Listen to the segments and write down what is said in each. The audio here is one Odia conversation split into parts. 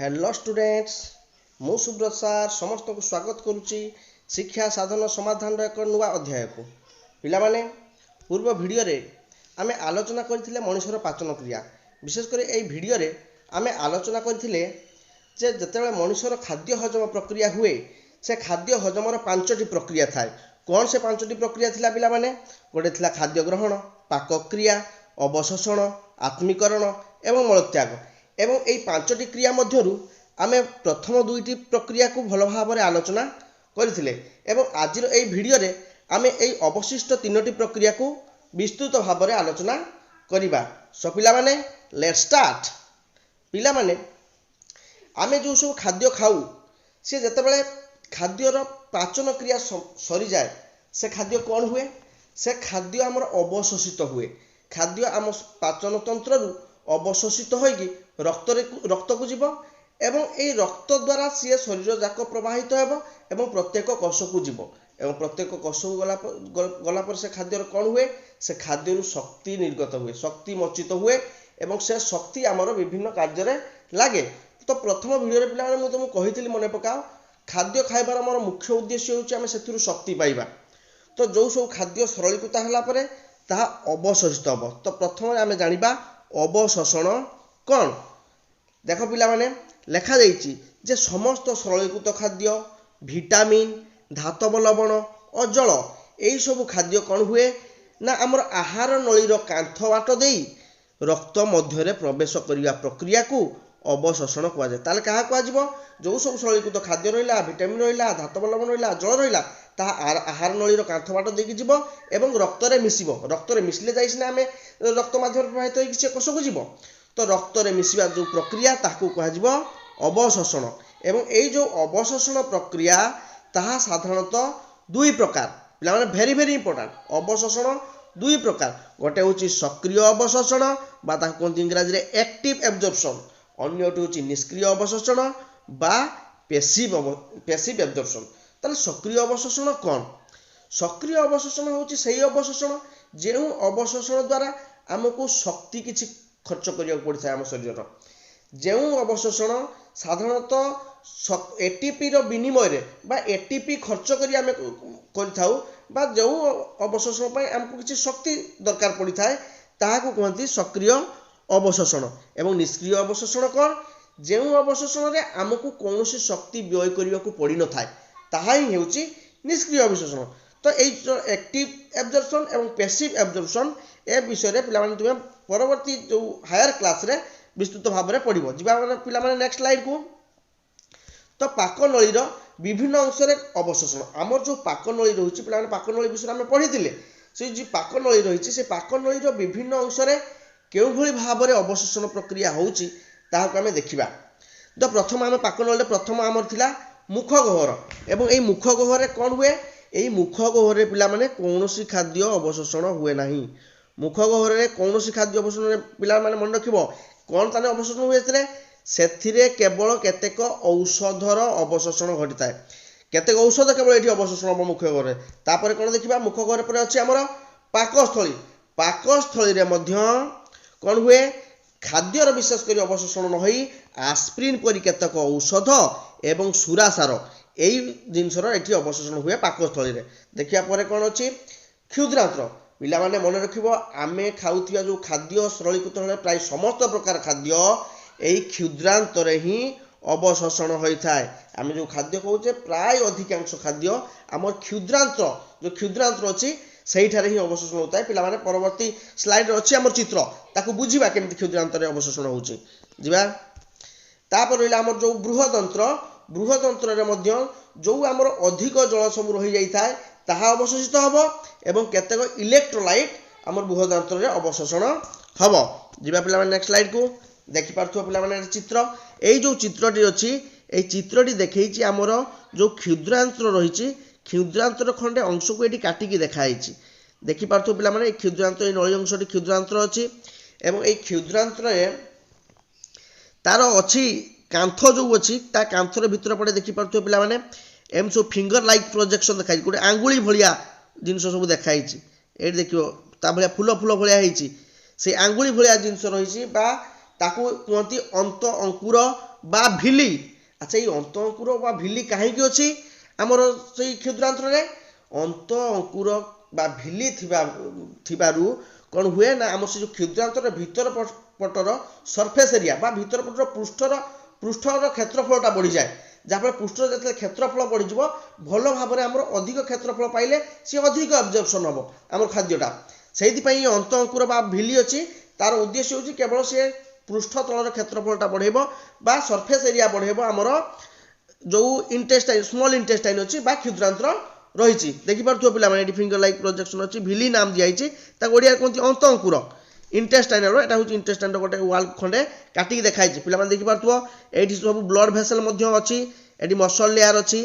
ହ୍ୟାଲୋ ଷ୍ଟୁଡେଣ୍ଟସ୍, ମୁଁ ସୁବ୍ରତ ସାର୍ ସମସ୍ତଙ୍କୁ ସ୍ୱାଗତ କରୁଛି ଶିକ୍ଷା ସାଧନ ସମାଧାନର ଏକ ନୂଆ ଅଧ୍ୟାୟକୁ। ପିଲାମାନେ, ପୂର୍ବ ଭିଡ଼ିଓରେ ଆମେ ଆଲୋଚନା କରିଥିଲେ ମଣିଷର ପାଚନ କ୍ରିୟା। ବିଶେଷ କରି ଏହି ଭିଡ଼ିଓରେ ଆମେ ଆଲୋଚନା କରିଥିଲେ ଯେ ଯେତେବେଳେ ମଣିଷର ଖାଦ୍ୟ ହଜମ ପ୍ରକ୍ରିୟା ହୁଏ, ସେ ଖାଦ୍ୟ ହଜମର ପାଞ୍ଚଟି ପ୍ରକ୍ରିୟା ଥାଏ। କ'ଣ ସେ ପାଞ୍ଚଟି ପ୍ରକ୍ରିୟା ଥିଲା ପିଲାମାନେ? ଗୋଟେ ଥିଲା ଖାଦ୍ୟ ଗ୍ରହଣ, ପାକକ୍ରିୟା, ଅବଶୋଷଣ, ଆତ୍ମୀକରଣ ଏବଂ ମଳତ୍ୟାଗ। ଏବଂ ଏହି ପାଞ୍ଚଟି କ୍ରିୟା ମଧ୍ୟରୁ ଆମେ ପ୍ରଥମ ଦୁଇଟି ପ୍ରକ୍ରିୟାକୁ ଭଲ ଭାବରେ ଆଲୋଚନା କରିଥିଲେ ଏବଂ ଆଜିର ଏହି ଭିଡ଼ିଓରେ ଆମେ ଏହି ଅବଶିଷ୍ଟ ତିନୋଟି ପ୍ରକ୍ରିୟାକୁ ବିସ୍ତୃତ ଭାବରେ ଆଲୋଚନା କରିବା। ସୋ ପିଲାମାନେ, ଲେଟ୍ ଷ୍ଟାର୍ଟ। ପିଲାମାନେ, ଆମେ ଯେଉଁ ସବୁ ଖାଦ୍ୟ ଖାଉ, ସେ ଯେତେବେଳେ ଖାଦ୍ୟର ପାଚନ କ୍ରିୟା ସରିଯାଏ, ସେ ଖାଦ୍ୟ କ'ଣ ହୁଏ? ସେ ଖାଦ୍ୟ ଆମର ଅବଶୋଷିତ ହୁଏ। ଖାଦ୍ୟ ଆମ ପାଚନ ତନ୍ତ୍ରରୁ ଅବଶୋଷିତ ହୋଇକି ରକ୍ତରେ ରକ୍ତକୁ ଯିବ ଏବଂ ଏଇ ରକ୍ତ ଦ୍ୱାରା ସିଏ ଶରୀର ଯାକ ପ୍ରବାହିତ ହେବ ଏବଂ ପ୍ରତ୍ୟେକ କୋଷକୁ ଯିବ। ଏବଂ ପ୍ରତ୍ୟେକ କୋଷକୁ ଗଲା ପରେ ସେ ଖାଦ୍ୟର କ'ଣ ହୁଏ? ସେ ଖାଦ୍ୟରୁ ଶକ୍ତି ନିର୍ଗତ ହୁଏ, ଶକ୍ତି ମୋଚିତ ହୁଏ ଏବଂ ସେ ଶକ୍ତି ଆମର ବିଭିନ୍ନ କାର୍ଯ୍ୟରେ ଲାଗେ। ତ ପ୍ରଥମ ଭିଡ଼ିଓରେ ପିଲାମାନେ ମୁଁ ତୁମକୁ କହିଥିଲି, ମନେ ପକାଅ, ଖାଦ୍ୟ ଖାଇବାର ଆମର ମୁଖ୍ୟ ଉଦ୍ଦେଶ୍ୟ ହେଉଛି ଆମେ ସେଥିରୁ ଶକ୍ତି ପାଇବା। ତ ଯେଉଁ ସବୁ ଖାଦ୍ୟ ସରଳୀକୃତ ହେଲା ପରେ ତାହା ଅବଶୋଷିତ ହେବ। ତ ପ୍ରଥମେ ଆମେ ଜାଣିବା ଅବଶୋଷଣ କ'ଣ। ଦେଖ ପିଲାମାନେ, ଲେଖାଯାଇଛି ଯେ ସମସ୍ତ ସରଳୀକୃତ ଖାଦ୍ୟ, ଭିଟାମିନ୍, ଧାତବ ଲବଣ ଓ ଜଳ, ଏହିସବୁ ଖାଦ୍ୟ କ'ଣ ହୁଏ ନା ଆମର ଆହାର ନଳୀର କାନ୍ଥ ବାଟ ଦେଇ ରକ୍ତ ମଧ୍ୟରେ ପ୍ରବେଶ କରିବା ପ୍ରକ୍ରିୟାକୁ ଅବଶୋଷଣ କୁହାଯାଏ। ତାହେଲେ କାହା କୁହାଯିବ? ଯେଉଁ ସବୁ ସରଳୀକୃତ ଖାଦ୍ୟ ରହିଲା, ଭିଟାମିନ୍ ରହିଲା, ଧାତବ ଲବଣ ରହିଲା, ଜଳ ରହିଲା, ତାହା ଆହାର ନଳୀର କାନ୍ଥ ବାଟ ଦେଇକି ଯିବ ଏବଂ ରକ୍ତରେ ମିଶିବ। ରକ୍ତରେ ମିଶିଲେ ଯାଇ ସିନା ଆମେ ରକ୍ତ ମାଧ୍ୟମରେ ପ୍ରବାହିତ ହେଇକି ସେ କୋଷକୁ ଯିବ। ତ ରକ୍ତରେ ମିଶିବା ଯେଉଁ ପ୍ରକ୍ରିୟା, ତାହାକୁ କୁହାଯିବ ଅବଶୋଷଣ। ଏବଂ ଏଇ ଯେଉଁ ଅବଶୋଷଣ ପ୍ରକ୍ରିୟା, ତାହା ସାଧାରଣତଃ ଦୁଇ ପ୍ରକାର। ପିଲାମାନେ, ଭେରି ଭେରି ଇମ୍ପୋର୍ଟାଣ୍ଟ, ଅବଶୋଷଣ ଦୁଇ ପ୍ରକାର। ଗୋଟେ ହେଉଛି ସକ୍ରିୟ ଅବଶୋଷଣ ବା ତାକୁ କୁହନ୍ତି ଇଂରାଜୀରେ ଆକ୍ଟିଭ ଏବଜର୍ପସନ୍, ଅନ୍ୟଟି ହେଉଛି ନିଷ୍କ୍ରିୟ ଅବଶୋଷଣ ବା ପେସିଭ୍ ଏବଜର୍ପସନ୍। ତାହେଲେ ସକ୍ରିୟ ଅବଶୋଷଣ କ'ଣ? ସକ୍ରିୟ ଅବଶୋଷଣ ହେଉଛି ସେଇ ଅବଶୋଷଣ ଯେଉଁ ଅବଶୋଷଣ ଦ୍ୱାରା ଆମକୁ ଶକ୍ତି କିଛି ଖର୍ଚ୍ଚ କରିବାକୁ ପଡ଼ିଥାଏ ଆମ ଶରୀରର। ଯେଉଁ ଅବଶୋଷଣ ସାଧାରଣତଃ ଏଟିପିର ବିନିମୟରେ ବା ଏଟିପି ଖର୍ଚ୍ଚ କରି ଆମେ କରିଥାଉ ବା ଯେଉଁ ଅବଶୋଷଣ ପାଇଁ ଆମକୁ କିଛି ଶକ୍ତି ଦରକାର ପଡ଼ିଥାଏ, ତାହାକୁ କୁହନ୍ତି ସକ୍ରିୟ ଅବଶୋଷଣ। ଏବଂ ନିଷ୍କ୍ରିୟ ଅବଶୋଷଣ କ'ଣ? ଯେଉଁ ଅବଶୋଷଣରେ ଆମକୁ କୌଣସି ଶକ୍ତି ବ୍ୟୟ କରିବାକୁ ପଡ଼ିନଥାଏ, ତାହା ହିଁ ହେଉଛି ନିଷ୍କ୍ରିୟ ଅବଶୋଷଣ। ତ ଏଇ ଯେଉଁ ଆକ୍ଟିଭ ଏବଜର୍ପସନ୍ ଏବଂ ପେସିଭ୍ ଏବଜର୍ପସନ୍, ଏ ବିଷୟରେ ପିଲାମାନେ ତୁମେ ପରବର୍ତ୍ତୀ ଯେଉଁ ହାୟର କ୍ଲାସ୍ରେ ବିସ୍ତୃତ ଭାବରେ ପଢ଼ିବ। ଯିବା ପିଲାମାନେ ନେକ୍ସଟ ସ୍ଲାଇଡ୍କୁ। ତ ପାକନଳୀର ବିଭିନ୍ନ ଅଂଶରେ ଅବଶୋଷଣ। ଆମର ଯେଉଁ ପାକନଳୀ ରହୁଛି ପିଲାମାନେ, ପାକନଳୀ ବିଷୟରେ ଆମେ ପଢ଼ିଥିଲେ, ସେ ଯେଉଁ ପାକନଳୀ ରହିଛି, ସେ ପାକନଳୀର ବିଭିନ୍ନ ଅଂଶରେ କେଉଁଭଳି ଭାବରେ ଅବଶୋଷଣ ପ୍ରକ୍ରିୟା ହେଉଛି, ତାହାକୁ ଆମେ ଦେଖିବା। ତ ପ୍ରଥମ ଆମେ ପାକନଳୀରେ ପ୍ରଥମ ଆମର ଥିଲା ମୁଖ ଗହ୍ୱର। ଏବଂ ଏଇ ମୁଖ ଗହ୍ୱରରେ କ'ଣ ହୁଏ? ଏଇ ମୁଖ ଗହ୍ୱରରେ ପିଲାମାନେ କୌଣସି ଖାଦ୍ୟ ଅବଶୋଷଣ ହୁଏ ନାହିଁ। ମୁଖ ଗହ୍ୱରରେ କୌଣସି ଖାଦ୍ୟ ଅବଶୋଷଣ, ପିଲାମାନେ ମନେ ରଖିବ, କ'ଣ ତାହେଲେ ଅବଶୋଷଣ ହୁଏ ଏଥିରେ? ସେଥିରେ କେବଳ କେତେକ ଔଷଧର ଅବଶୋଷଣ ଘଟିଥାଏ। କେତେକ ଔଷଧ କେବଳ ଏଠି ଅବଶୋଷଣ ହେବ ମୁଖ ଗହ୍ୱରରେ। ତାପରେ କ'ଣ ଦେଖିବା? ମୁଖ ଗହ୍ୱର ପରେ ଅଛି ଆମର ପାକସ୍ଥଳୀ। ପାକସ୍ଥଳୀରେ ମଧ୍ୟ କ'ଣ ହୁଏ? ଖାଦ୍ୟର ବିଶେଷ କରି ଅବଶୋଷଣ ନ ହୋଇ ଆସ୍ପ୍ରିନ୍ ପରି କେତେକ ଔଷଧ ଏବଂ ସୁରାସାର, ଏଇ ଜିନିଷର ଏଠି ଅବଶୋଷଣ ହୁଏ ପାକସ୍ଥଳୀରେ। ଦେଖିବା ପରେ କ'ଣ ଅଛି? କ୍ଷୁଦ୍ରାନ୍ତ୍ର। ପିଲାମାନେ ମନେ ରଖିବ, ଆମେ ଖାଉଥିବା ଯେଉଁ ଖାଦ୍ୟ ସରଳୀକୃତ ହେଲେ ପ୍ରାୟ ସମସ୍ତ ପ୍ରକାର ଖାଦ୍ୟ ଏଇ କ୍ଷୁଦ୍ରାନ୍ତରେ ହିଁ ଅବଶୋଷଣ ହୋଇଥାଏ। ଆମେ ଯେଉଁ ଖାଦ୍ୟ କହୁଛେ, ପ୍ରାୟ ଅଧିକାଂଶ ଖାଦ୍ୟ ଆମର କ୍ଷୁଦ୍ରାନ୍ତ୍ର, ଯେଉଁ କ୍ଷୁଦ୍ରାନ୍ତ୍ର ଅଛି, ସେଇଠାରେ ହିଁ ଅବଶୋଷଣ ହୋଇଥାଏ। ପିଲାମାନେ, ପରବର୍ତ୍ତୀ ସ୍ଲାଇଡ୍ରେ ଅଛି ଆମର ଚିତ୍ର, ତାକୁ ବୁଝିବା କେମିତି କ୍ଷୁଦ୍ରାନ୍ତରେ ଅବଶୋଷଣ ହେଉଛି। ଯିବା। ତାପରେ ରହିଲା ଆମର ଯେଉଁ ବୃହଦନ୍ତ୍ର। ବୃହଦନ୍ତ୍ରରେ ମଧ୍ୟ ଯେଉଁ ଆମର ଅଧିକ ଜଳ ସବୁ ରହିଯାଇଥାଏ, ତାହା ଅବଶୋଷିତ ହେବ ଏବଂ କେତେକ ଇଲେକ୍ଟ୍ରୋଲାଇଟ୍ ଆମର ବୃହଦନ୍ତ୍ରରେ ଅବଶୋଷଣ ହେବ। ଯିବା ପିଲାମାନେ ନେକ୍ସଟ ସ୍ଲାଇଡ୍କୁ। ଦେଖିପାରୁଥିବ ପିଲାମାନେ ଚିତ୍ର। ଏଇ ଯେଉଁ ଚିତ୍ରଟି ଅଛି, ଏଇ ଚିତ୍ରଟି ଦେଖେଇଛି ଆମର ଯେଉଁ କ୍ଷୁଦ୍ରାନ୍ତ୍ର ରହିଛି, କ୍ଷୁଦ୍ରାନ୍ତ୍ର ଖଣ୍ଡେ ଅଂଶକୁ ଏଠି କାଟିକି ଦେଖାହେଇଛି। ଦେଖିପାରୁଥିବ ପିଲାମାନେ, ଏଇ କ୍ଷୁଦ୍ରାନ୍ତ୍ର, ଏଇ ନଳୀ ଅଂଶଟି କ୍ଷୁଦ୍ରାନ୍ତ୍ର ଅଛି ଏବଂ ଏଇ କ୍ଷୁଦ୍ରାନ୍ତ୍ରରେ ତାର ଅଛି କାନ୍ଥ ଯେଉଁ ଅଛି, ତା କାନ୍ଥର ଭିତର ପଟେ ଦେଖିପାରୁଥିବ ପିଲାମାନେ, ଏମିତି ସବୁ ଫିଙ୍ଗର ଲାଇକ୍ ପ୍ରୋଜେକ୍ସନ୍ ଦେଖାଯାଇଛି। ଗୋଟେ ଆଙ୍ଗୁଳି ଭଳିଆ ଜିନିଷ ସବୁ ଦେଖାହେଇଛି। ଏଇଠି ଦେଖିବ, ତା ଭଳିଆ ଫୁଲ ଫୁଲ ଭଳିଆ ହେଇଛି। ସେଇ ଆଙ୍ଗୁଳି ଭଳିଆ ଜିନିଷ ରହିଛି ବା ତାକୁ କୁହନ୍ତି ଅନ୍ତ ଅଙ୍କୁର ବା ଭିଲି। ଆଚ୍ଛା, ଏଇ ଅନ୍ତ ଅଙ୍କୁର ବା ଭିଲି କାହିଁକି ଅଛି ଆମର ସେଇ କ୍ଷୁଦ୍ରାନ୍ତ୍ରରେ? ଅନ୍ତ ଅଙ୍କୁର ବା ଭିଲି ଥିବାରୁ କ'ଣ ହୁଏ ନା, ଆମର ସେ ଯେଉଁ କ୍ଷୁଦ୍ରାନ୍ତର ଭିତର ପଟର ସର୍ଫେସ୍ ଏରିଆ ବା ଭିତର ପଟର ପୃଷ୍ଠର କ୍ଷେତ୍ରଫଳଟା ବଢ଼ିଯାଏ, ଯାହାଫଳରେ ପୃଷ୍ଠର ଯେତେବେଳେ କ୍ଷେତ୍ରଫଳ ବଢ଼ିଯିବ, ଭଲ ଭାବରେ ଆମର ଅଧିକ କ୍ଷେତ୍ରଫଳ ପାଇଲେ ସିଏ ଅଧିକ ଆବଜର୍ପସନ୍ ହେବ ଆମର ଖାଦ୍ୟଟା। ସେଇଥିପାଇଁ ଅନ୍ତ ଅଙ୍କୁର ବା ଭିଲି ଅଛି। ତାର ଉଦ୍ଦେଶ୍ୟ ହେଉଛି କେବଳ ସିଏ ପୃଷ୍ଠ ତଳର କ୍ଷେତ୍ରଫଳଟା ବଢ଼େଇବ ବା ସର୍ଫେସ୍ ଏରିଆ ବଢ଼େଇବ ଆମର ଯେଉଁ ଇଣ୍ଟେଷ୍ଟାଇନ୍, ସ୍ମଲ୍ ଇଣ୍ଟେଷ୍ଟାଇନ୍ ଅଛି ବା କ୍ଷୁଦ୍ରାନ୍ତ୍ର ରହିଛି। ଦେଖିପାରୁଥିବ ପିଲାମାନେ, ଏଠି ଫିଙ୍ଗର ଲାଇକ୍ ପ୍ରୋଜେକ୍ସନ୍ ଅଛି, ଭିଲି ନାମ ଦିଆହେଇଛି, ତାକୁ ଓଡ଼ିଆରେ କୁହନ୍ତି ଅନ୍ତ ଅଙ୍କୁର। ଇଣ୍ଟେଷ୍ଟାଇନ୍ର ଏଇଟା ହେଉଛି ଇଣ୍ଟେଷ୍ଟାଇନ୍ର ଗୋଟେ ୱାଲ୍ ଖଣ୍ଡେ କାଟିକି ଦେଖାହେଇଛି। ପିଲାମାନେ ଦେଖିପାରୁଥିବ, ଏଇଠି ସବୁ ବ୍ଲଡ୍ ଭେସେଲ୍ ମଧ୍ୟ ଅଛି, ଏଠି ମସଲ୍ ଲେୟାର ଅଛି।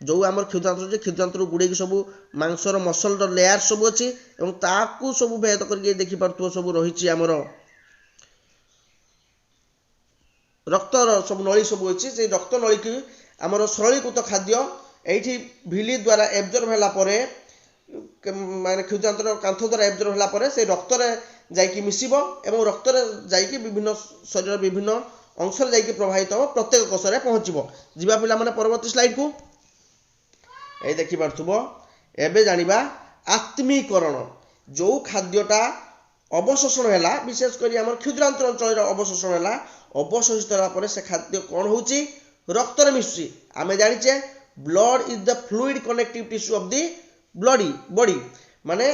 ଯେଉଁ ଆମର କ୍ଷୁଦ୍ରାନ୍ତ୍ର ଅଛି, କ୍ଷୁଦ୍ରାନ୍ତରୁ ଗୁଡ଼େଇକି ସବୁ ମାଂସର ମସଲର ଲେୟାର ସବୁ ଅଛି ଏବଂ ତାକୁ ସବୁ ଭେଦ କରିକି ଦେଖିପାରୁଥିବ ସବୁ ରହିଛି ଆମର ରକ୍ତର ସବୁ ନଳୀ ସବୁ ଅଛି। ସେଇ ରକ୍ତ ନଳୀକି ଆମର ସରଳୀକୃତ ଖାଦ୍ୟ ଏଇଠି ଭିଲି ଦ୍ୱାରା ଏବଜର୍ବ ହେଲା ପରେ, ମାନେ କ୍ଷୁଦ୍ରାନ୍ତର କାନ୍ଥ ଦ୍ୱାରା ଏବଜର୍ବ ହେଲା ପରେ ସେଇ ରକ୍ତରେ ଯାଇକି ମିଶିବ ଏବଂ ରକ୍ତରେ ଯାଇକି ବିଭିନ୍ନ ଶରୀରର ବିଭିନ୍ନ ଅଂଶରେ ଯାଇକି ପ୍ରବାହିତ ହେବ, ପ୍ରତ୍ୟେକ କୋଷରେ ପହଞ୍ଚିବ। ଯିବା ପିଲାମାନେ ପରବର୍ତ୍ତୀ ସ୍ଲାଇଡ୍କୁ। ଏଇ ଦେଖିପାରୁଥିବ, ଏବେ ଜାଣିବା ଆତ୍ମୀକରଣ। ଯେଉଁ ଖାଦ୍ୟଟା ଅବଶୋଷଣ ହେଲା, ବିଶେଷ କରି ଆମର କ୍ଷୁଦ୍ରାନ୍ତ ଅଞ୍ଚଳରେ ଅବଶୋଷଣ ହେଲା, ଅବଶୋଷିତ ହେଲା ପରେ ସେ ଖାଦ୍ୟ କ'ଣ ହେଉଛି? ରକ୍ତରେ ମିଶୁଛି। ଆମେ ଜାଣିଛେ blood is the fluid connective tissue of the body, ମାନେ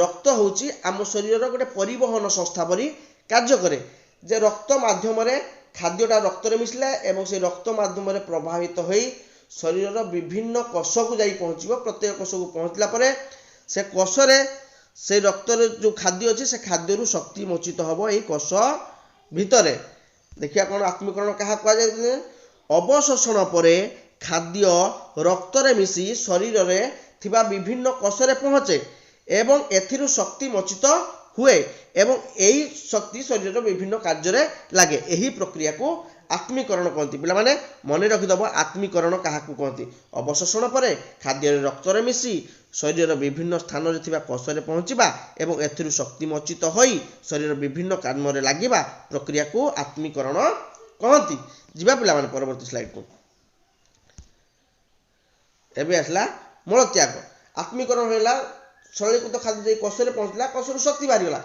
ରକ୍ତ ହେଉଛି ଆମ ଶରୀରର ଗୋଟେ ପରିବହନ ସଂସ୍ଥା ପରି କାର୍ଯ୍ୟ କରେ, ଯେ ରକ୍ତ ମାଧ୍ୟମରେ ଖାଦ୍ୟଟା ରକ୍ତରେ ମିଶିଲା ଏବଂ ସେ ରକ୍ତ ମାଧ୍ୟମରେ ପ୍ରବାହିତ ହୋଇ ଶରୀରର ବିଭିନ୍ନ କୋଷକୁ ଯାଇ ପହଞ୍ଚିବ। ପ୍ରତ୍ୟେକ କୋଷକୁ ପହଞ୍ଚିଲା ପରେ ସେ କୋଷରେ ସେ ରକ୍ତରେ ଯେଉଁ ଖାଦ୍ୟ ଅଛି ସେ ଖାଦ୍ୟରୁ ଶକ୍ତି ମୋଚିତ ହେବ ଏଇ କୋଷ ଭିତରେ। ଦେଖିବା କ'ଣ ଆତ୍ମୀକରଣ କାହା କୁହାଯାଏ। ଅବଶୋଷଣ ପରେ ଖାଦ୍ୟ ରକ୍ତରେ ମିଶି ଶରୀରରେ ଥିବା ବିଭିନ୍ନ କୋଷରେ ପହଞ୍ଚେ ଏବଂ ଏଥିରୁ ଶକ୍ତି ମୋଚିତ ହୁଏ ଏବଂ ଏହି ଶକ୍ତି ଶରୀରର ବିଭିନ୍ନ କାର୍ଯ୍ୟରେ ଲାଗେ। ଏହି ପ୍ରକ୍ରିୟାକୁ ଆତ୍ମୀକରଣ କହନ୍ତି। ପିଲାମାନେ ମନେ ରଖିଦେବ ଆତ୍ମୀକରଣ କାହାକୁ କହନ୍ତି। ଅବଶୋଷଣ ପରେ ଖାଦ୍ୟରେ ରକ୍ତରେ ମିଶି ଶରୀରର ବିଭିନ୍ନ ସ୍ଥାନରେ ଥିବା କୋଷରେ ପହଞ୍ଚିବା ଏବଂ ଏଥିରୁ ଶକ୍ତି ମୋଚିତ ହୋଇ ଶରୀରର ବିଭିନ୍ନ କାମରେ ଲାଗିବା ପ୍ରକ୍ରିୟାକୁ ଆତ୍ମୀକରଣ କହନ୍ତି। ଯିବା ପିଲାମାନେ ପରବର୍ତ୍ତୀ ସ୍ଲାଇଡ୍କୁ। ଏବେ ଆସିଲା ମଳତ୍ୟାଗ। ଆତ୍ମୀକରଣ ହେଲା ସରଳୀକୃତ ଖାଦ୍ୟ ଯାଇ କୋଷରେ ପହଞ୍ଚିଲା, କୋଷରୁ ଶକ୍ତି ବାହାରିଗଲା।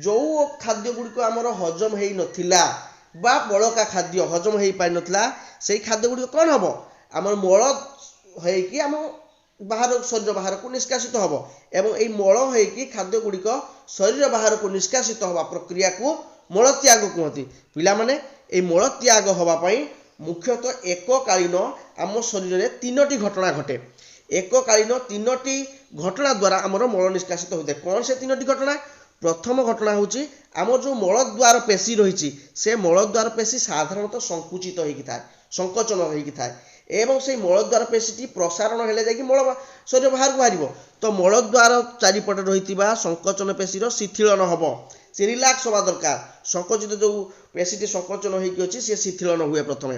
ଯେଉଁ ଖାଦ୍ୟ ଗୁଡ଼ିକ ଆମର ହଜମ ହେଇନଥିଲା ବା ବଳକା ଖାଦ୍ୟ ହଜମ ହେଇପାରିନଥିଲା, ସେଇ ଖାଦ୍ୟ ଗୁଡ଼ିକ କ'ଣ ହେବ? ଆମର ମଳ ହେଇକି ଆମ ବାହାର ଶରୀର ବାହାରକୁ ନିଷ୍କାସିତ ହେବ ଏବଂ ଏଇ ମଳ ହେଇକି ଖାଦ୍ୟ ଗୁଡ଼ିକ ଶରୀର ବାହାରକୁ ନିଷ୍କାସିତ ହେବା ପ୍ରକ୍ରିୟାକୁ ମଳତ୍ୟାଗ କୁହନ୍ତି। ପିଲାମାନେ ଏଇ ମଳତ୍ୟାଗ ହେବା ପାଇଁ ମୁଖ୍ୟତଃ ଏକକାଳୀନ ଆମ ଶରୀରରେ ତିନୋଟି ଘଟଣା ଘଟେ। ଏକକାଳୀନ ତିନୋଟି ଘଟଣା ଦ୍ୱାରା ଆମର ମଳ ନିଷ୍କାସିତ ହୋଇଥାଏ। କ'ଣ ସେ ତିନୋଟି ଘଟଣା? ପ୍ରଥମ ଘଟଣା ହେଉଛି ଆମର ଯେଉଁ ମଳଦ୍ୱାର ପେଶୀ ରହିଛି, ସେ ମଳଦ୍ୱାର ପେଶୀ ସାଧାରଣତଃ ସଙ୍କୁଚିତ ହେଇକି ଥାଏ, ସଂକୋଚନ ହେଇକି ଥାଏ ଏବଂ ସେଇ ମଳଦ୍ୱାର ପେଶୀଟି ପ୍ରସାରଣ ହେଲେ ଯାଇକି ମଳ ଶରୀର ବାହାରକୁ ବାହାରିବ। ତ ମଳଦ୍ୱାର ଚାରିପଟେ ରହିଥିବା ସଂକୋଚନ ପେଶୀର ଶିଥିଳନ ହେବ, ସେ ରିଲାକ୍ସ ହେବା ଦରକାର। ସଂକୋଚିତ ଯେଉଁ ପେଶୀଟି ସଂକୋଚନ ହେଇକି ଅଛି ସେ ଶିଥିଳନ ହୁଏ ପ୍ରଥମେ।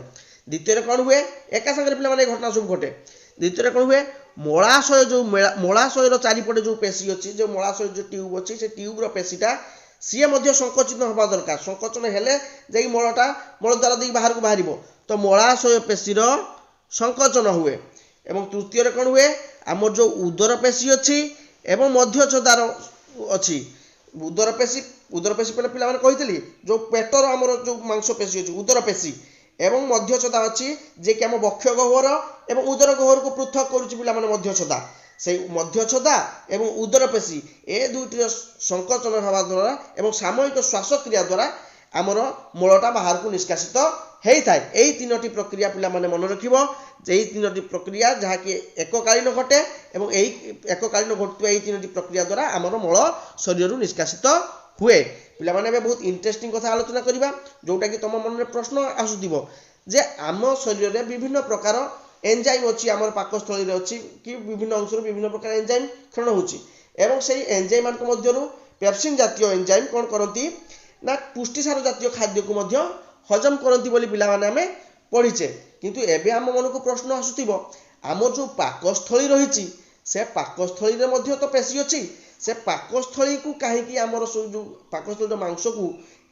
ଦ୍ୱିତୀୟରେ କ'ଣ ହୁଏ? ଏକା ସାଙ୍ଗରେ ପିଲାମାନେ ଏ ଘଟଣା ସବୁ ଘଟେ। ଦ୍ୱିତୀୟରେ କ'ଣ ହୁଏ? ମଳାଶୟ ଯେଉଁ ମଳାଶୟର ଚାରିପଟେ ଯେଉଁ ପେଶୀ ଅଛି, ଯେଉଁ ମଳାଶୟ ଯେଉଁ ଟ୍ୟୁବ୍ ଅଛି, ସେ ଟ୍ୟୁବ୍ର ପେଶୀଟା ସିଏ ମଧ୍ୟ ସଂକୋଚିତ ହେବା ଦରକାର। ସଂକୋଚନ ହେଲେ ଯାଇକି ମଳଟା ମଳଦ୍ୱାର ଦେଇକି ବାହାରକୁ ବାହାରିବ। ତ ମଳାଶୟ ପେଶୀର ସଂକୋଚନ ହୁଏ। ଏବଂ ତୃତୀୟରେ କ'ଣ ହୁଏ? ଆମର ଯେଉଁ ଉଦର ପେଶୀ ଅଛି ଏବଂ ମଧ୍ୟଛଦାର ଅଛି, ଉଦର ପେଶୀ, ଉଦର ପେଶୀ ପିଲାମାନେ କହିଥିଲି ଯେଉଁ ପେଟର ଆମର ଯେଉଁ ମାଂସପେଶୀ ଅଛି ଉଦର ପେଶୀ ଏବଂ ମଧ୍ୟଛଦା ଅଛି, ଯିଏକି ଆମ ବକ୍ଷ ଗହ୍ୱର ଏବଂ ଉଦର ଗହ୍ୱରକୁ ପୃଥକ କରୁଛି ପିଲାମାନେ ମଧ୍ୟଛଦା। ସେଇ ମଧ୍ୟଛଦା ଏବଂ ଉଦର ପେଶୀ ଏ ଦୁଇଟିର ସଂକୋଚନ ହେବା ଦ୍ୱାରା ଏବଂ ସାମୟିକ ଶ୍ୱାସକ୍ରିୟା ଦ୍ୱାରା ଆମର ମଳଟା ବାହାରକୁ ନିଷ୍କାସିତ ହେଇଥାଏ। ଏଇ ତିନୋଟି ପ୍ରକ୍ରିୟା ପିଲାମାନେ ମନେ ରଖିବ, ଏଇ ତିନୋଟି ପ୍ରକ୍ରିୟା ଯାହାକି ଏକକାଳୀନ ଘଟେ ଏବଂ ଏହି ଏକକାଳୀନ ଘଟୁଥିବା ଏଇ ତିନୋଟି ପ୍ରକ୍ରିୟା ଦ୍ୱାରା ଆମର ମଳ ଶରୀରରୁ ନିଷ୍କାସିତ ହୁଏ। ପିଲାମାନେ ଏବେ ବହୁତ ଇଣ୍ଟରେଷ୍ଟିଂ କଥା ଆଲୋଚନା କରିବା, ଯେଉଁଟାକି ତୁମ ମନରେ ପ୍ରଶ୍ନ ଆସୁଥିବ ଯେ ଆମ ଶରୀରରେ ବିଭିନ୍ନ ପ୍ରକାର ଏନ୍ଜାଇମ୍ ଅଛି, ଆମର ପାକସ୍ଥଳୀରେ ଅଛି କି ବିଭିନ୍ନ ଅଂଶରୁ ବିଭିନ୍ନ ପ୍ରକାର ଏନ୍ଜାଇମ୍ କ୍ଷରଣ ହେଉଛି ଏବଂ ସେଇ ଏନ୍ଜାଇମ୍ ମାନଙ୍କ ମଧ୍ୟରୁ ପେପସିନ୍ ଜାତୀୟ ଏନ୍ଜାଇମ୍ କ'ଣ କରନ୍ତି ନା ପୁଷ୍ଟିସାର ଜାତୀୟ ଖାଦ୍ୟକୁ ମଧ୍ୟ ହଜମ କରନ୍ତି ବୋଲି ପିଲାମାନେ ଆମେ ପଢ଼ିଛେ। କିନ୍ତୁ ଏବେ ଆମ ମନକୁ ପ୍ରଶ୍ନ ଆସୁଥିବ, ଆମର ଯେଉଁ ପାକସ୍ଥଳୀ ରହିଛି ସେ ପାକସ୍ଥଳୀରେ ମଧ୍ୟ ତ ପେଶୀ ଅଛି, ସେ ପାକସ୍ଥଳୀକୁ କାହିଁକି ଆମର ସବୁ ଯେଉଁ ପାକସ୍ଥଳୀର ମାଂସକୁ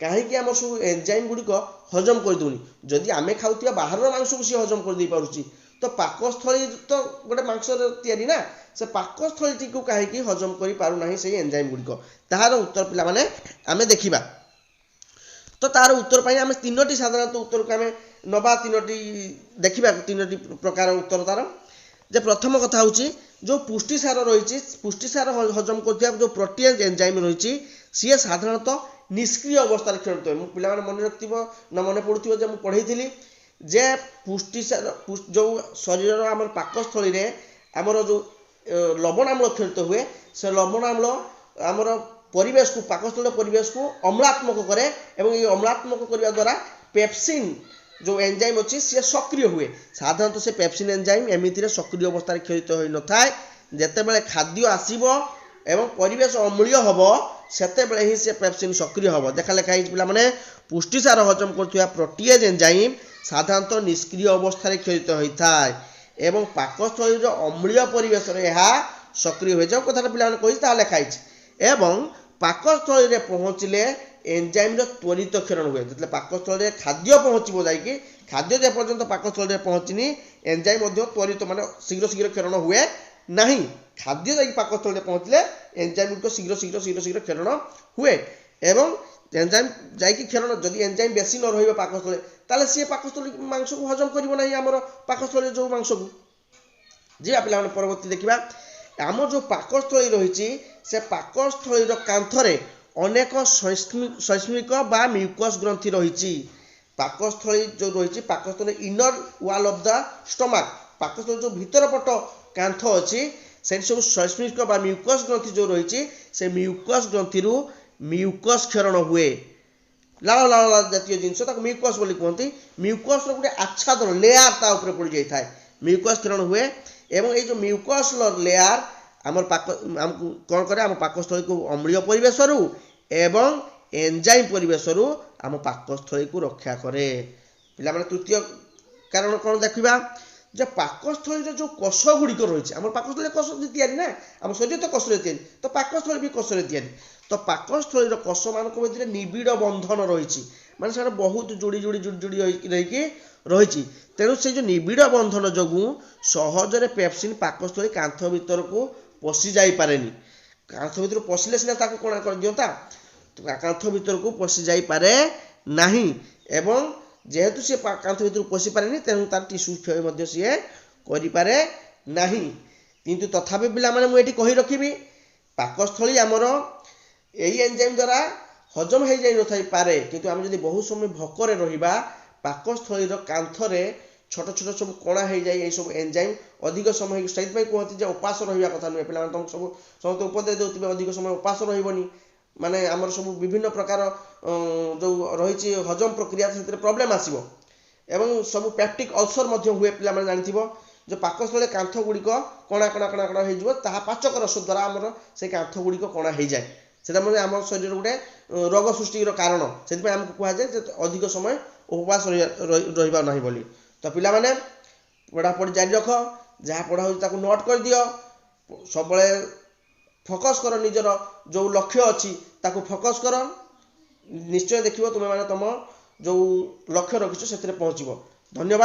କାହିଁକି ଆମର ସବୁ ଏନଜାଇମ୍ ଗୁଡ଼ିକ ହଜମ କରିଦେଉନି? ଯଦି ଆମେ ଖାଉଥିବା ବାହାରର ମାଂସକୁ ସିଏ ହଜମ କରିଦେଇ ପାରୁଛି, ତ ପାକସ୍ଥଳୀ ତ ଗୋଟେ ମାଂସରେ ତିଆରି ନା, ସେ ପାକସ୍ଥଳୀଟିକୁ କାହିଁକି ହଜମ କରିପାରୁନାହିଁ ସେଇ ଏନଜାଇମ୍ ଗୁଡ଼ିକ? ତାହାର ଉତ୍ତର ପିଲାମାନେ ଆମେ ଦେଖିବା। ତ ତାର ଉତ୍ତର ପାଇଁ ଆମେ ତିନୋଟି ସାଧାରଣତଃ ଉତ୍ତରକୁ ଆମେ ନେବା, ତିନୋଟି ଦେଖିବା, ତିନୋଟି ପ୍ରକାର ଉତ୍ତର ତାର। ଯେ ପ୍ରଥମ କଥା ହେଉଛି ଯେଉଁ ପୁଷ୍ଟିସାର ରହିଛି, ପୁଷ୍ଟିସାର ହଜମ କରୁଥିବା ଯେଉଁ ପ୍ରୋଟିଏଜ୍ ଏନଜାଇମ୍ ରହିଛି, ସିଏ ସାଧାରଣତଃ ନିଷ୍କ୍ରିୟ ଅବସ୍ଥାରେ କ୍ଷରିତ ହୁଏ। ମୁଁ ପିଲାମାନେ ମନେ ରଖିଥିବ ନା ମନେ ପଡ଼ୁଥିବ ଯେ ମୁଁ ପଢ଼େଇଥିଲି ଯେ ପୁଷ୍ଟିସାର ଯେଉଁ ଶରୀରର ଆମର ପାକସ୍ଥଳୀରେ ଆମର ଯେଉଁ ଲବଣ ଅମ୍ଳ କ୍ଷରିତ ହୁଏ, ସେ ଲବଣ ଅମ୍ଳ ଆମର ପରିବେଶକୁ, ପାକସ୍ଥଳୀର ପରିବେଶକୁ ଅମ୍ଳାତ୍ମକ କରେ ଏବଂ ଏଇ ଅମ୍ଳାତ୍ମକ କରିବା ଦ୍ୱାରା ପେପସିନ୍ ଯେଉଁ ଏନଜାଇମ୍ ଅଛି ସିଏ ସକ୍ରିୟ ହୁଏ। ସାଧାରଣତଃ ସେ ପେପସିନ୍ ଏନଜାଇମ୍ ଏମିତିରେ ସକ୍ରିୟ ଅବସ୍ଥାରେ କ୍ଷରିତ ହୋଇନଥାଏ। ଯେତେବେଳେ ଖାଦ୍ୟ ଆସିବ ଏବଂ ପରିବେଶ ଅମ୍ଳୀୟ ହେବ, ସେତେବେଳେ ହିଁ ସେ ପେପସିନ୍ ସକ୍ରିୟ ହେବ। ଦେଖା ଲେଖା ହେଇଛି ପିଲାମାନେ, ପୁଷ୍ଟିସାର ହଜମ କରୁଥିବା ପ୍ରୋଟିଏଜ୍ ଏନଜାଇମ୍ ସାଧାରଣତଃ ନିଷ୍କ୍ରିୟ ଅବସ୍ଥାରେ କ୍ଷରିତ ହୋଇଥାଏ ଏବଂ ପାକସ୍ଥଳୀର ଅମ୍ଳୀୟ ପରିବେଶରେ ଏହା ସକ୍ରିୟ ହୁଏ। ଯେଉଁ କଥାଟା ପିଲାମାନେ କହିଛି ତାହା ଲେଖା ହେଇଛି। ଏବଂ ପାକସ୍ଥଳୀରେ ପହଞ୍ଚିଲେ ଏନଜାଇମ୍ର ତ୍ୱରିତ କ୍ଷରଣ ହୁଏ। ଯେତେବେଳେ ପାକସ୍ଥଳୀରେ ଖାଦ୍ୟ ପହଞ୍ଚିବ, ଯାଇକି ଖାଦ୍ୟ ଯେପର୍ଯ୍ୟନ୍ତ ପାକସ୍ଥଳୀରେ ପହଞ୍ଚିନି, ଏନଜାଇମ୍ ମଧ୍ୟ ତ୍ୱରିତ ମାନେ ଶୀଘ୍ର ଶୀଘ୍ର କ୍ଷରଣ ହୁଏ ନାହିଁ। ଖାଦ୍ୟ ଯାଇକି ପାକସ୍ଥଳୀରେ ପହଞ୍ଚିଲେ ଏନଜାଇମ୍ ଗୁଡ଼ିକ ଶୀଘ୍ର ଶୀଘ୍ର ଶୀଘ୍ର ଶୀଘ୍ର କ୍ଷରଣ ହୁଏ ଏବଂ ଏନଜାଇମ୍ ଯାଇକି କ୍ଷରଣ, ଯଦି ଏନଜାଇମ୍ ବେଶୀ ନ ରହିବ ପାକସ୍ଥଳୀରେ, ତାହେଲେ ସିଏ ପାକସ୍ଥଳୀ ମାଂସକୁ ହଜମ କରିବ ନାହିଁ, ଆମର ପାକସ୍ଥଳୀରେ ଯେଉଁ ମାଂସକୁ। ଯିବା ପିଲାମାନେ ପରବର୍ତ୍ତୀ ଦେଖିବା। ଆମ ଯେଉଁ ପାକସ୍ଥଳୀ ରହିଛି, ସେ ପାକସ୍ଥଳୀର କାନ୍ଥରେ ଅନେକ ସୈଷ୍ମିକ ବା ମ୍ୟୁକସ୍ ଗ୍ରନ୍ଥି ରହିଛି। ପାକସ୍ଥଳୀ ଯେଉଁ ରହିଛି, ପାକସ୍ଥଳୀ inner wall of the stomach, ପାକସ୍ଥଳୀ ଯେଉଁ ଭିତର ପଟ କାନ୍ଥ ଅଛି, ସେଠି ସବୁ ସୈଷ୍ମିକ ବା ମ୍ୟୁକସ୍ ଗ୍ରନ୍ଥି ଯେଉଁ ରହିଛି, ସେ ମ୍ୟୁକସ୍ ଗ୍ରନ୍ଥିରୁ ମ୍ୟୁକସ୍ କ୍ଷରଣ ହୁଏ। ଲାଳ ଲାଳ ଲାଳ ଜାତୀୟ ଜିନିଷ, ତାକୁ ମ୍ୟୁକସ୍ ବୋଲି କୁହନ୍ତି। ମ୍ୟୁକସ୍ର ଗୋଟେ ଆଚ୍ଛାଦନ ଲେୟାର ତା ଉପରେ ପଡ଼ିଯାଇଥାଏ, ମ୍ୟୁକସ୍ କ୍ଷରଣ ହୁଏ। ଏବଂ ଏଇ ଯେଉଁ ମ୍ୟୁକସ୍ ଲେୟାର ଆମର ପାକ ଆମକୁ କ'ଣ କରେ? ଆମ ପାକସ୍ଥଳୀକୁ ଅମ୍ଳୀୟ ପରିବେଶରୁ ଏବଂ ଏନଜାଇମ୍ ପରିବେଶରୁ ଆମ ପାକସ୍ଥଳୀକୁ ରକ୍ଷା କରେ। ପିଲାମାନେ, ତୃତୀୟ କାରଣ କ'ଣ ଦେଖିବା ଯେ ପାକସ୍ଥଳୀରେ ଯେଉଁ କୋଷ ଗୁଡ଼ିକ ରହିଛି, ଆମର ପାକସ୍ଥଳୀରେ କୋଷ ତିଆରି ନା, ଆମ ଶରୀର ତ କୋଷରେ ତିଆରି, ତ ପାକସ୍ଥଳୀ ବି କୋଷରେ ତିଆରି। ତ ପାକସ୍ଥଳୀର କୋଷମାନଙ୍କ ମଧ୍ୟରେ ନିବିଡ଼ ବନ୍ଧନ ରହିଛି, ମାନେ ସେଟା ବହୁତ ଯୋଡ଼ି ଯୋଡ଼ି ଯୋଡ଼ି ଯୋଡ଼ି ରହିକି ରହିଛି। ତେଣୁ ସେ ଯେଉଁ ନିବିଡ଼ ବନ୍ଧନ ଯୋଗୁଁ ସହଜରେ ପେପସିନ୍ ପାକସ୍ଥଳୀ କାନ୍ଥ ଭିତରକୁ ପଶି ଯାଇପାରେନି। କାନ୍ଥ ଭିତରକୁ ପଶିଲେ ସିନା ତାକୁ କଣା କରିଦିଅନ୍ତା, କାନ୍ଥ ଭିତରକୁ ପଶି ଯାଇପାରେ ନାହିଁ। ଏବଂ ଯେହେତୁ ସିଏ କାନ୍ଥ ଭିତରକୁ ପଶିପାରେନି, ତେଣୁ ତାର ଟିସ୍ୟୁ କ୍ଷୟ ମଧ୍ୟ ସିଏ କରିପାରେ ନାହିଁ। କିନ୍ତୁ ତଥାପି ପିଲାମାନେ ମୁଁ ଏଠି କହି ରଖିବି, ପାକସ୍ଥଳୀ ଆମର ଏଇ ଏନଜାଇମ୍ ଦ୍ୱାରା ହଜମ ହେଇଯାଇ ନଥାଇପାରେ, କିନ୍ତୁ ଆମେ ଯଦି ବହୁତ ସମୟ ଭୋକରେ ରହିବା, ପାକସ୍ଥଳୀର କାନ୍ଥରେ ଛୋଟ ଛୋଟ ସବୁ କଣା ହେଇଯାଏ ଏଇସବୁ ଏନଜାଇମ୍ ଅଧିକ ସମୟ ହେଇକି। ସେଇଥିପାଇଁ କୁହନ୍ତି ଯେ ଉପାସ ରହିବା କଥା ନୁହେଁ। ପିଲାମାନେ, ତମକୁ ସବୁ ସମସ୍ତେ ଉପଦେଶ ଦେଉଥିବେ, ଅଧିକ ସମୟ ଉପାସ ରହିବନି, ମାନେ ଆମର ସବୁ ବିଭିନ୍ନ ପ୍ରକାର ଯେଉଁ ରହିଛି ହଜମ ପ୍ରକ୍ରିୟା, ସେଥିରେ ପ୍ରୋବ୍ଲେମ୍ ଆସିବ ଏବଂ ସବୁ ପେପ୍ଟିକ୍ ଅଲସର ମଧ୍ୟ ହୁଏ। ପିଲାମାନେ ଜାଣିଥିବ ଯେ ପାକସ୍ଥଳୀ କାନ୍ଥ ଗୁଡ଼ିକ କଣା କଣା କଣା କଣା ହେଇଯିବ, ତାହା ପାଚକ ରସ ଦ୍ୱାରା ଆମର ସେଇ କାନ୍ଥ ଗୁଡ଼ିକ କଣା ହେଇଯାଏ। ସେଟା ମାନେ ଆମ ଶରୀରରେ ଗୋଟେ ରୋଗ ସୃଷ୍ଟିର କାରଣ। ସେଥିପାଇଁ ଆମକୁ କୁହାଯାଏ ଯେ ଅଧିକ ସମୟ ଉପବାସ ରହିବା ନାହିଁ ବୋଲି। ତ ପିଲାମାନେ, ପଢ଼ାପଢ଼ି ଜାରି ରଖ, ଯାହା ପଢ଼ା ହେଉଛି ତାକୁ ନୋଟ୍ କରିଦିଅ, ସବୁବେଳେ ଫୋକସ୍ କର, ନିଜର ଯେଉଁ ଲକ୍ଷ୍ୟ ଅଛି ତାକୁ ଫୋକସ୍ କର। ନିଶ୍ଚୟ ଦେଖିବ ତୁମେମାନେ ତୁମ ଯେଉଁ ଲକ୍ଷ୍ୟ ରଖିଛ ସେଥିରେ ପହଞ୍ଚିବ। ଧନ୍ୟବାଦ।